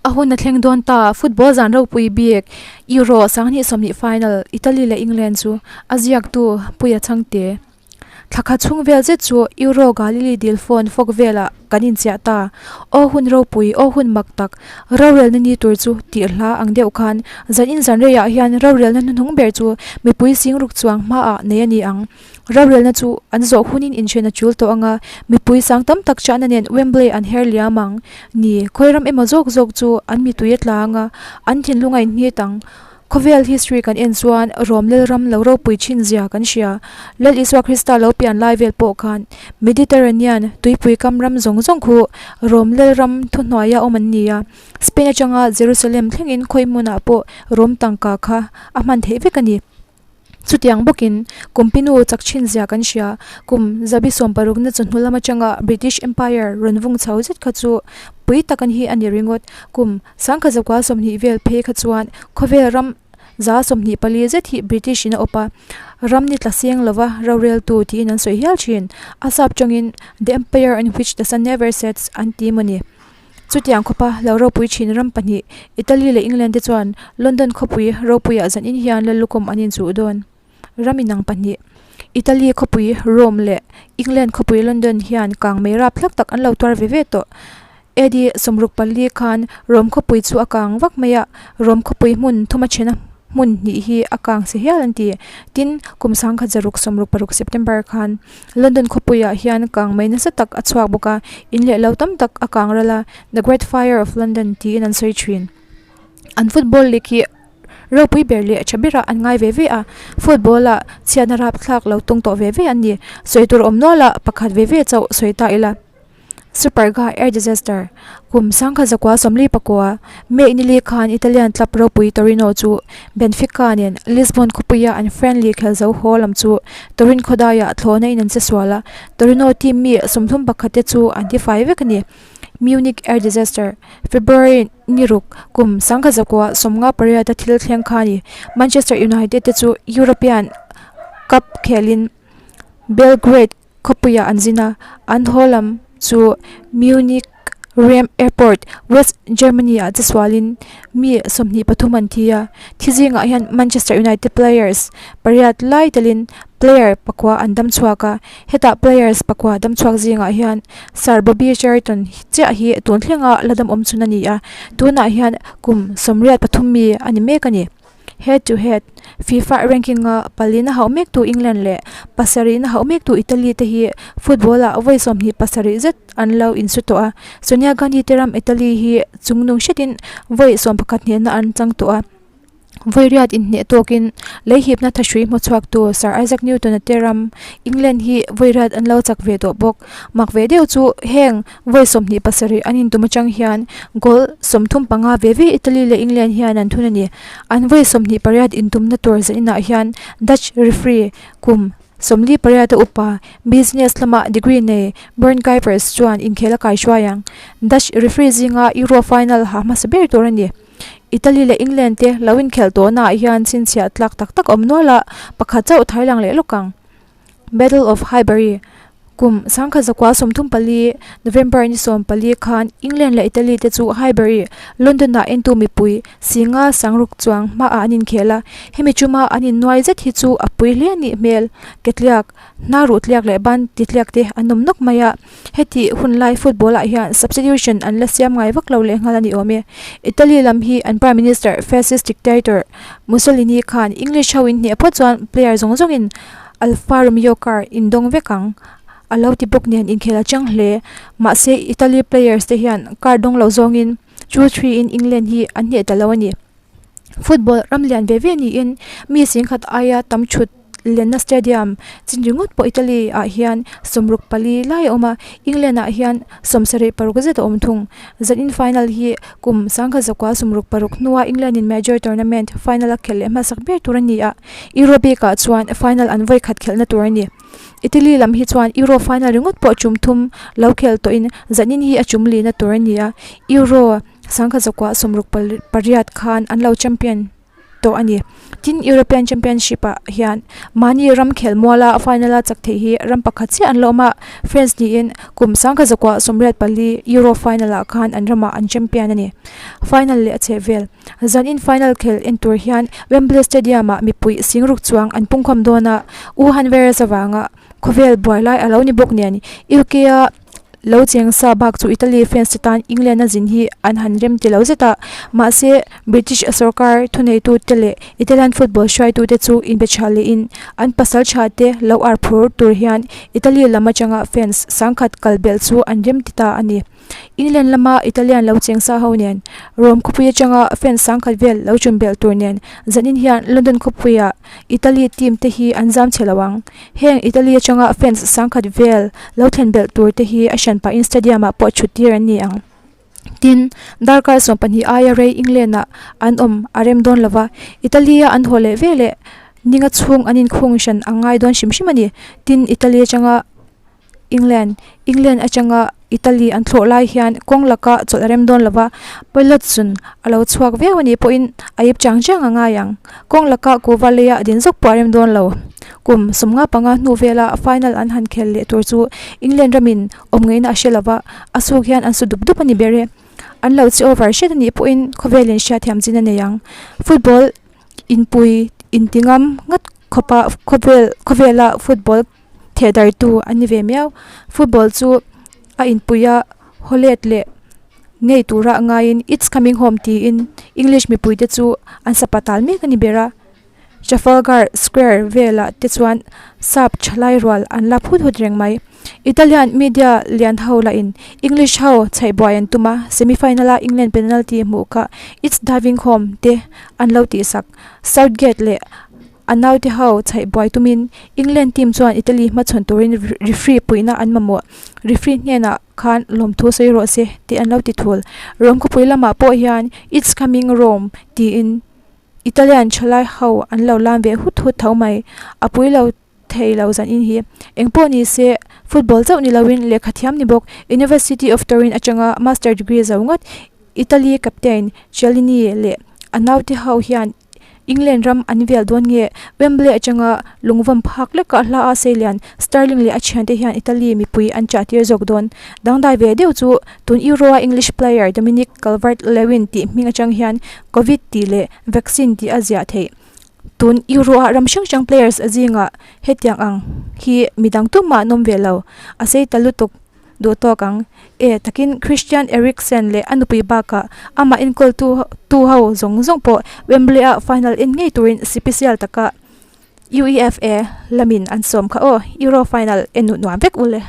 A hun a thleng dawn ta, football zan ropui bik Euro 2020 final Italy leh England chu a ziaktu Puia Chhangte. Thla khat chhung vel zet chu Euro Galili dil phone fawk velah kan inchiah ta. Aw hun ropui, aw hun mak tak, rorelna ni tur chu tih hla ang deuh khan zan in zan reiah hian rorelna hnuhnung ber chu mipui singruk chuang hmaah nei a ni ang. Rorelna chu an zawh hunin inhren a tul tawh ang a, mipui sang tam tak chahna nen Wembley an her liam ang. Ni, khawi ram emaw zawk zawk chu an mitui a tla ang a, an thinlung a inhnit ang. Khawvel history kan en chuan Rom Lalram lo ropui thin zia kan hria. Lal Isua Krista lo pian lai vel pawh khan Mediterranean tuipui kam ram zawng zawng khu Rom Lalram thuhnuaia awm an ni a. Spain atanga Jerusalem thlengin khawi hmunah pawh Rom tangka kha a hman theih vek a ni. Chutiang bawkin Kumpinu chak thin zia kan hria. Kum zabi sawmparukna chawhnu lam atanga British Empire rawn vung chho zet kha chu pui tak an hi a ni ringawt. Kum sangkhat zakua 20 vel phei kha chuan khawvel ram 24 zet hi British in a awp a, ram ni tla seng lova roreltu tiin an sawi hial thin. A sap tawngin The Empire in which the sun never sets an ti maw ni. Chutiang khawpa lo ropui thin ram pahnih, Italy leh England te chuan London khawpui ropuiah zanin hian Lallukhum an inchuh dawn. Ram inang pahnih, Italy khawpui Rome leh England khawpui London hian kang mei rapthlak tak an lo tuar ve ve tawh. AD 64 khan Rome khawpui chu a kang vak mai a, Rome khawpui hmun thuma thena hmun hnih hi a kang si hial an ti. Tin, kum 1666 September khan London khawpuiah hian kang mai nasa tak a chhuak bawk a, in leh lo tam tak a kang ral a, The Great Fire of London tiin an sawi thin. An football league hi ropui ber leh tha berah an ngai ve ve a, football ah chhiatna rapthlak lo tung tawh ve ve an ni. Sawi tur awm nual a, pakhat ve ve chauh sawi ta ila. Superga Air Disaster, Kum 1949, May nili khan Italian club ropui Torino chu Benfica nen Lisbon khawpuia an friendly khel zo haw lam chu Turin khawdaiah thlawhna in an che sual a, Torino team mi 31 te chu an tifai vek a ni. Munich Air Disaster, February ni ruk, kum 1958 a thil thleng kha a ni. Manchester United te chu European Cup khelin Belgrade Khawpuiah an zin a, an haw lam chu Munich Riem Airport, West Germany-ah che sualin mi 23 an thi a. Thi zingah hian Manchester United players pariat lai telin player pakua an dam chhuak a. Hetah players pakua dam chhuak zingah hian Sir Bobby Charlton chiah hi tun thlenga la dam awm chhun a ni a, tunah hian kum 83 mi a ni mek a ni. Head to head, FIFA ranking a palina hauh mektu England leh pasarihna hauh mektu Italy te hi football ah vawi 27 zet an lo insu tawh a. Sonia Gandhi te ram Italy hi chungnung hretin vawi 11 hnehna an chang tawh a. Vawi riat inhneh tawkin lei hipna thahrui hmawchhuaktu Sir Isaac Newton-a te ram England hi vawi riat an lo chak ve tawh bawk. Mak ve deuh chu heng Vawi 27 an intum atang hian goal 35 ve ve Italy leh England hian an thun a ni. An vawi 28 intumna tur zaninah hian Dutch referee kum 48 a upa business lama degree nei Bernd Kuipers chuan inkhel a kaihruai ang. Dutch referee zinga Euro final ha hmasa ber tur a ni. Italy leh England te lo inkhelh tawhnaah hian chhinchhiah tlak tak tak awm nual a, pakhat chauh thailang leh lawk ang. Battle of Highbury, Kum 1934, November ni 14 khan England leh Italy te chu Highbury, London-ah entu mipui singa sangruk chuang hmaah an inkhel a. Hemi chuma an innuai zet hi chu a pui hle a nih hmel. Ke tliak, hna ruh tliak leh ban ti tliak te an awm nawk mai a. Heti hunlai football-ah hian substitution an la siam ngai vak lo lehnghal a ni awm e. Italy lam hi an Prime Minister fascist dictator Mussolini khan English ho inhneh phawt chuan player zawng zawngin Alfa Romeo car indawng vek ang a lo ti bawk nen inkhel a chang hle. Mahse Italy players te hian car dawng lo zawngin 2-3 in England hi an hneh ta lo a ni. Football ram lian ve ve niin mi singkhat aia tam thut lenna stadium chin ringawt pawh Italy ah hian 64 lai a awm a, England ah hian 76 zet a awm thung. Zanin final hi kum 1966 hnua England in major tournament final a khelh leh hmasak ber tur a ni a. Euro bikah chuan final an vawi khat khelhna tur a ni. Italy lam hi chuan Euro final ringawt pawh tum thum lo khel tawhin zanin hi a tum lihna tur a ni a. Euro 1968 khan an lo champion. tawh a ni. Tin, European Championship-ah hian mahni ram khelmuala final-a chak theih hi ram pakhat chiah an la awm a, France niin kum 1984 Euro final-ah khan an ramah an champion a ni. Final leh a chhehvel. Zanin final khel en tur hian Wembley Stadium-ah mipui singruk chuang an pungkhawm dawn a, Wuhan virus avanga khawvel buai lai a lo ni bawk nen UK-a Lo cheng sa bak chu Italy fans te tan England a zin hi an han rem ti lo zet a, mahse British sorkar thuneitute leh Italian football hruaitute chu inbe tha lehin an pasal tha te lo ar phur tur hian Italy lam atanga fans sangkhat kal belh chu an rem ti ta a ni. England lama Italian lo cheng sa ho nen Rome khawpui atanga fans sangkhat vel lo ṭum belh tur nen zanin hian London khawpuiah Italy team te hi an zam chhe lo ang. Heng Italy atanga fans sangkhat vel lo thlen belh tur te hi a hran pahin stadium ah pawh thut tir an ni ang. Tin, darkar 12 aia rei England ah an awm a rem dawn lova, Italy a an haw leh veleh ninga chhung an inkhung hran a ngai dawn hrim hrim a ni. Tin, Italy atanga. England, England atanga Italy an thlawh lai hian kawng laka chawlh a rem dawn lova, pilot chun a lo chhuak viau a nih pawhin a ip chang chang a ngai ang. Kawng laka kuhva leia din zawk pawh a rem dawn lo. Kum 15 hnu vela final an han khel leh tur chu England ramin awm ngaihna a hre lova, a suk hian an su dup dup a ni ber e. An lo che over hret a nih pawhin khawvelin hriatthiam chin a nei ang. Football inpui intingam ngat khawpa khawvel khawvela football thehdartu an ni ve miau. Football chu a inpui a haw let leh ngei tura a ngaiin it's coming home tiin English mipui te chu an sapa tal mek a ni ber a. Trafalgar Square velah te chuan sap thalai rual an la phut phut reng mai. Italian media lian ho lahin English ho chhaih buai an tum a, semi final a England penalty hmuh kha it's diving home te an lo tihsak. Southgate leh A naute ho chhaih buai tumin England team chuan Italy hmachhawn turin referee puihna an mamawh. Referee hnenah khan lawmthu sawi rawh se tih an lo ti thul. Rome khawpui lamah pawh hian It's coming Rome tiin Italian thalai ho an lo lam ve hut hut tho mai. A pui lo thei lo zanin hi. Engpawh ni se football chauh ni loin lehkha thiam ni bawk University of Turin atanga master degree zo ngawt Italy captain Chiellini leh a naute ho hian England ram an vel dawn nge? Wembley atanga lungvawm phak lekah hla a seilian Sterling leh a thiante hian Italy mipui an chah tir zawk dawn. Dangdai ve deuh chu tun Euro-a English player Dominic Calvert-Lewin tih hming atang hian Covid tih leh vaccine tih a ziah theih. Tun Euro-a ram hrang hrang players zingah hetiang ang hi midang tumah an awm ve lo. A sei ta lutuk. Duh tawk ang. E takin Christian Eriksen leh a nupui bakah amah enkawl tu tu ho zawng zawng pawh Wembley-a final en ngei turin sipisial taka UEFA lamin an sawm kha aw. Euro final en nuam vek ule.